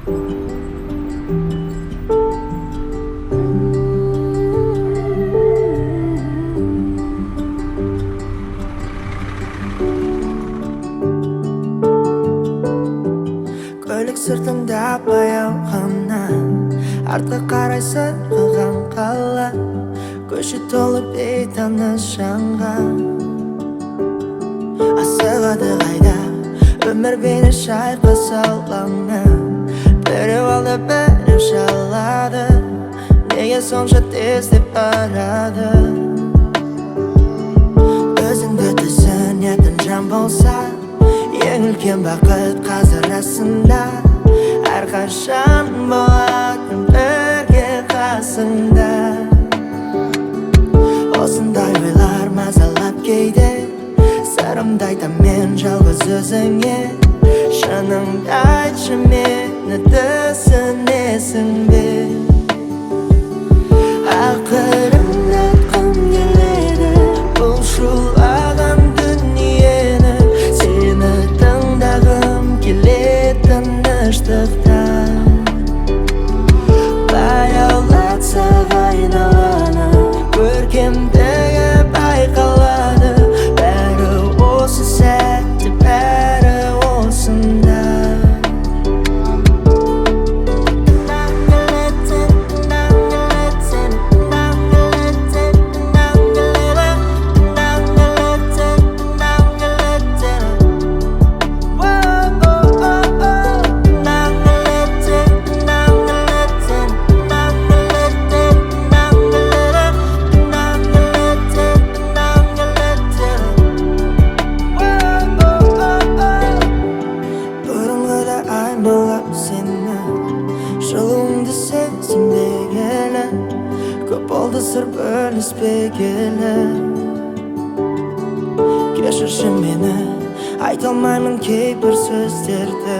Көлік сыртында баяу ғана артқа қарай сырғыған қала, көше толы бейтаныс жанға. Асығады қайда өмір бейне шайқас алаңы, біреу алды, біреу шалады, неге сонша тездеп барады? Өзіңді түсінетін жан болса, ең үлкен бақыт қазір расында. Әрқашан болатын бірге қасыңда. Осындай ойлар мазалап кейде, сырымды айтам мен жалғыз өзіңе. Шыныңды айтшы, мені түсінесің бе? Ақырындатқым келеді бұл шулаған дүниені, сені тыңдағым келеді тыныштықта. Баяулатсақ айналаны, көркемдігі байқалады. Бәрі осы сәтте, бәрі осында. Бұрынғыдай аймалап сені, жылуыңды сезінбегелі, көп болды сыр бөліспегелі. Кешірші мені, айта алмаймын кейбір сөздерді,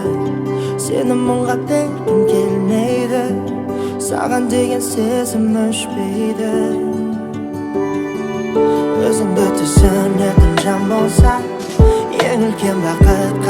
сені мұңға бергім келмейді, саған деген сезім өшпейді. Өзіңді түсінетін жан болса, ең үлкен бақыт